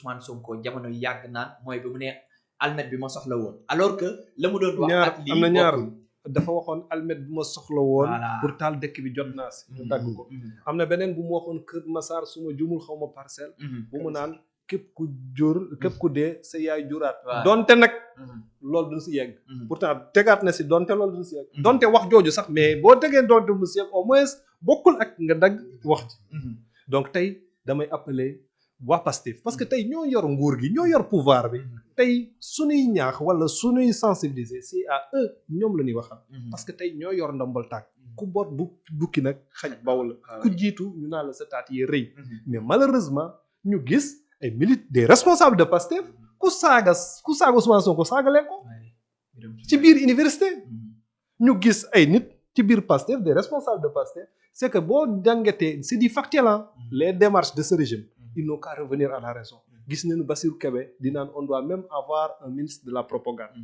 Ousmane Sonko jamono yàgg naan mooy bi mu ne almet bi ma soxla woon alors que la mu doon wax ak lii am na ñaar dafa waxoon almet bi ma soxla woon pour taal dëkk bi jot naa si ñu dagg ko am na beneen bu mu waxoon Kër Massar suma jumul xaw ma parcelle bu mu naan képp ku dee sa yaay juraat donte nag loolu duñ si yegg pourtant tegaat na si donte loolu duñ si yegg donte wax jooju sax mais boo tegee donte mu si yegg au moins bokkul ak nga dagg wax ji donc tey damay appeler waa Pastef parce que tey ñoo yor nguur gi ñoo yor pouvoir bi tey suñuy ñaax wala suñuy sensibiliser c'est à eux ñoom la ñuy waxal parce que tey ñoo yor ndombal tàkk ku boot bukki nag xaj baw la ku jiitu ñu naan la sa taat yi rëy mais malheureusement ñu gis ay des responsables de Pastef ku saaga Ousmane Sonko saaga leen ko ci biir université ñu gis ay nit ci biir Pastef des responsables de Pastef c'est que boo jàngatee c'est du factuel les démarches de ce régime ils n'ont qu'à revenir à la raison gis nañu Bassirou Kébé di naan on doit même avoir un ministre de la propagande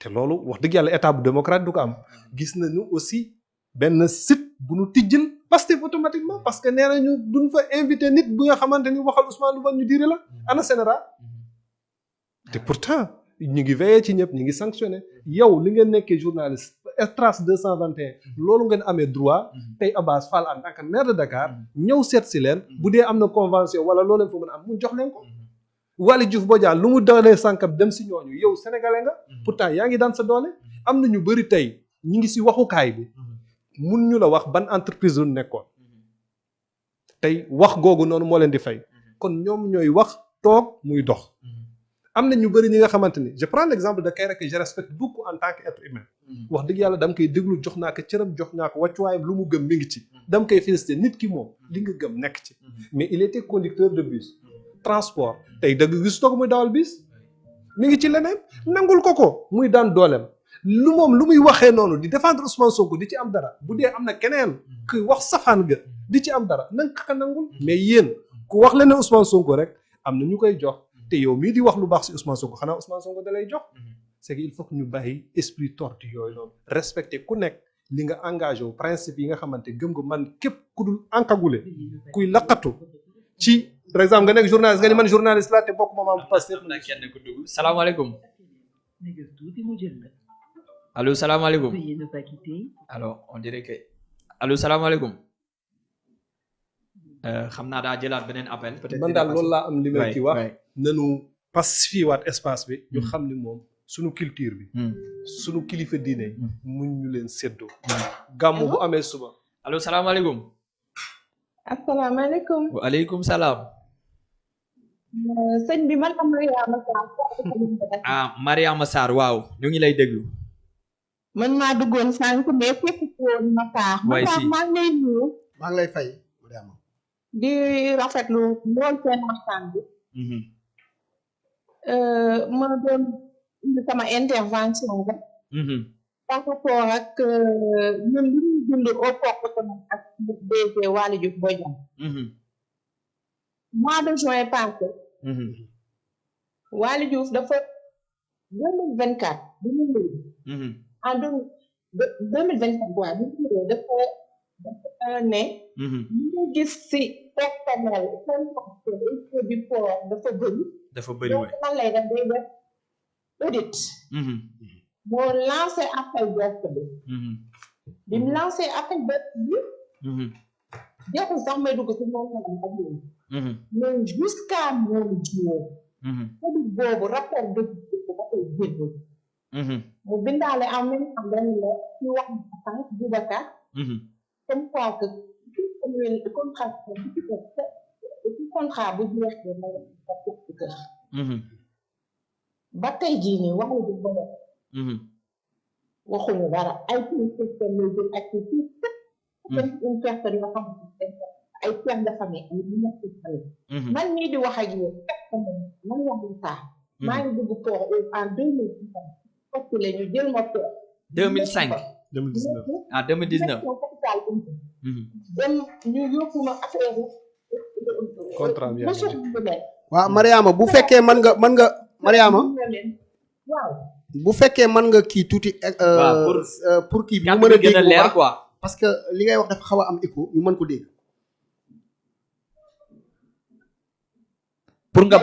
te loolu wax dëgg yàlla état bu démocrate du ko am gis nañu aussi benn site bu nu tijjil Pastef automatiquement parce que nee nañu duñ fa invité nit bu nga xamante ni waxal Ousmane lu ban ñu diire la ana général te pourtant ñu ngi veillé ci ñëpp ñu ngi sanctionné yow li ngeen nekkee journaliste Trace 221 loolu ngeen amee droit tey Abass Fall en tant que maire de Dakar ñëw seet si leen bu dee am na convention wala loo leen fa mën a am mu jox leen ko Waly Diouf Bodiang lu mu dalee sànkam dem si ñooñu yow sénégalais nga pourtant yaa ngi daan sa doole am na ñu bëri tey ñu ngi si waxukaay bi mun ñu la wax ban entreprise lu nekkoon tey wax googu noonu moo leen di fay kon ñoom ñooy wax toog muy dox am na ñu bëri ñi nga xamante ni je prends l'exemple de Kairé que je respecte beaucoup en tant qu'être humain wax dëgg yàlla dama koy déglu jox naa ko cëram jox naa ko wàccuwaayam lu mu gëm mi ngi ci dama koy féliciter nit ki moom li nga gëm nekk ci mais il était conducteur de bus transport tey dëgg gis toog muy dawal bus mi ngi ci leneen nangul ko muy daan dooleem lu moom lu muy waxee noonu di défendre Ousmane Sonko di ci am dara bu dee am na keneen kuy wax safaan ga di ci am dara nanga ka nangul mais yéen ku wax leen ne Ousmane Sonko rek am na ñu koy jox te yow mii di wax lu baax si Ousmane Sonko xanaa Ousmane Sonko da lay jox c'est que il faut que ñu bàyyi esprit tordu yooyu noonu respecter ku nekk li nga engagé wu principe yi nga xamante gëm nga man képp ku dul encagoulé kuy laqatu ci par exemple nga nekk journaliste nga ni man journaliste la te bokk ma maam passé am na kenn ku dugg salaamaaleykum allo salaamaaleykum alors on dirait que allo salaamaaleykum xam naa daa jëlaat beneen appel peut-être man daal loolu laa am li may ci wax nanu pacifié waat espace bi ñu xam ni moom suñu culture bi suñu kilifa diine mun ñu leen séddoo gàmmu bu amee suba allo salaamaaleykum asalaamaaleykum waaleykum salaam sëñ bi man la Mariama Sarr Mariama Sarr waaw ñu ngi lay déglu man maa duggoon sànq mais fekk woon ma Sarr waay si maa ngi lay nuyu maa ngi lay fay Mariama di rafetlu lool seen waxtaan bi ma doon indi sama intervention ba par rapport ak ñun li ñuy dund au comportement ak DG Waly Diouf Bodiang mois de juin passé Waly Diouf dafa 2024 bi mu ñëw en 2024 waaw bi mu ñëw dafa ne ñu gis si personnel seen fonction du port dafa bëri donc lan lay def day def audit moo lancé appel d'offre bi mu lancé appel d'offre bi jeexul sax may dugg si moom ak yooyu mais jusqu'à mon jour audit boobu rapport d'audit ba koy jébbal mu bindaale en même temps benn la ci wax sànq Boubacar comme quoi que contrat bu jeexee na kër ba tey jii nii wax du ba waxuñu dara ay système lay jël ak une personne yoo xam ay père de famille ay ñu nekk ci famille man mii di wax ak yow man wax saa maa ngi dugg port en 2005 postulé ñu jël ma port 2005 ah 2019 dem ñu yóbbu ma affaire contrat bi waaw Mariama bu fekkee mën nga Mariama waaw bu fekkee mën nga kii tuuti pour kii bi ñu mën a dégg bu baax quoi parce que li ngay wax dafa xaw a am écho ñu mën ko dégg pour nga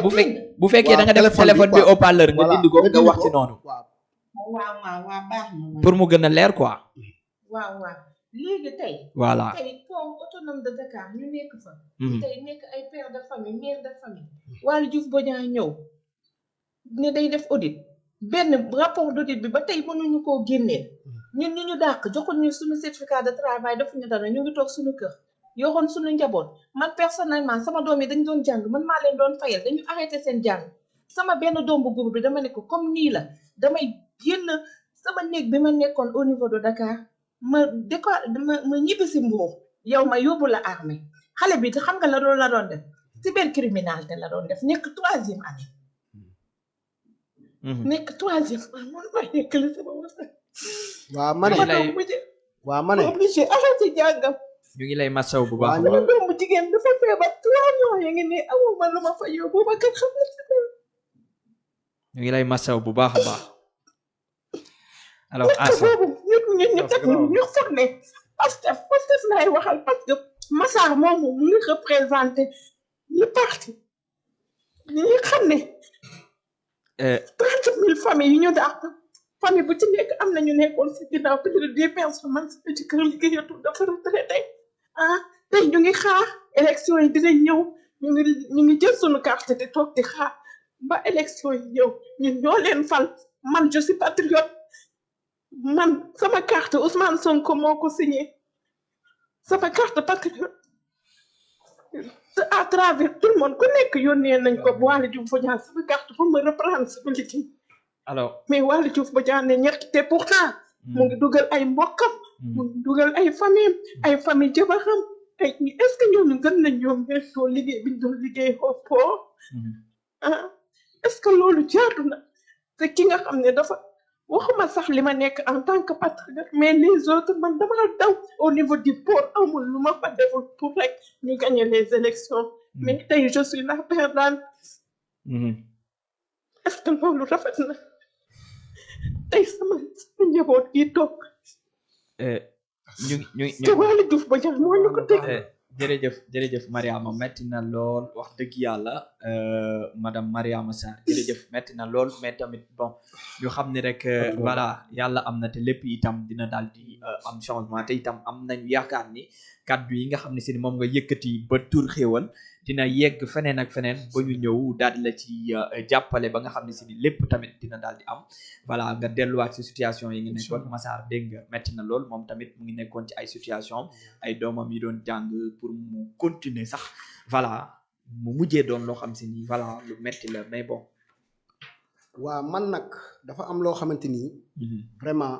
bu fekkee da nga def téléphone bi haut-parleur nga dindi ko nga wax ci noonu. waaw baax na. pour mu gën a leer quoi. waaw léegi tey. voilà tey pont autonome de Dakar ñu nekk fa. tey nekk ay père de famille mère de famille. Waly Diouf Bodiang ñëw ne day def audit benn rapport d'audit bi ba tey mënuñu koo génneel ñun ñu dàq joxuñu suñu certificat de travail defuñu dara ñu ngi toog suñu kër yoroon suñu njaboot man personnellement sama doom yi dañ doon jàng man maa leen doon fayal dañu arrêté seen jàng sama benn doom bu góor bi dama ne ko comme nii la damay génn sama néeg bi ma nekkoon au niveau de Dakar ma ñibbi si Mbour yow ma yóbbu la armée xale bi xam nga la doon def cybercriminalité la doon def nekk 3e année. nekk 3e année man maa nekk la sama wasa. waaw ma ne obligé arrêté jàngam. ñu ngi lay masaw bu baax. waaw ñu doomu jigéen dafa feebar 3 mois ya ngi ne awuma lu ma fa yóbbu ba kat xam na si dara. ñu ngi lay masaw bu baax a baax. alors boobu ñu foog ne Pastef lay waxal parce que Massar moomu mu ngi représenté le parti ñi nga xam ne 30 000 familles yi ñu dàq famille bu ci nekk am na ñu nekkoon si ginnaaw plus de 10 personnes man si ci kër liggéeyatul dafa retraité tey ñu ngi xaar élection yi dinañ ñëw ñu ngi jël suñu carte di toog di xaar ba élection yi ñëw ñun ñoo leen fal man je suis patriote man sama carte Ousmane Sonko moo ko signé sama carte patriote à travers tout le monde ku nekk yónnee nañ ko Waly Diouf Bodiang sama carte pour me reprendre sama liggéey. alors mais Waly Diouf Bodiang ne ñett te pourtant mu ngi dugal ay mbokkam mu ngi dugal ay famille jabaram ay est-ce que ñooñu gën nañ ñoom ñoo liggéey bi ñu doon liggéey foofu est-ce que loolu jaadu na te ki nga xam ne dafa waxuma sax li ma nekk en tant que patriote mais les autres man dama daw au niveau du port amul lu ma fa deful pour rek ñu gagner les élections mais tey je suis la perdante est-ce que loolu rafet na tey sama njaboot gi toog te Waly Diouf Bodiang moo ñu ko teg jërëjëf Mariama metti na lool wax dëgg yàlla madame Mariama Sarr jërëjëf metti na lool mais tamit bon ñu xam ni rek voilà yàlla am na te lépp itam dina daal di am changement te itam am nañu yaakaar ni kàddu yi nga xam ne si ni moom nga yëkkati ba tur xéewal dina yegg feneen ak feneen ba ñu ñëw daal di la ci jàppale ba nga xam ne si ni lépp tamit dina daal di am voilà nga delluwaat ci situation yi nga nekkoon Massar dégg nga metti na lool moom tamit mu ngi nekkoon ci ay situation ay doomam yi doon jàng pour mu continuer sax voilà mu mujjee doon loo xam si ni voilà lu metti la mais bon. waaw man nag dafa am loo xamante ni. vraiment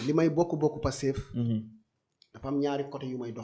li may bokk Pastef. dafa am ñaari côté yu may dox.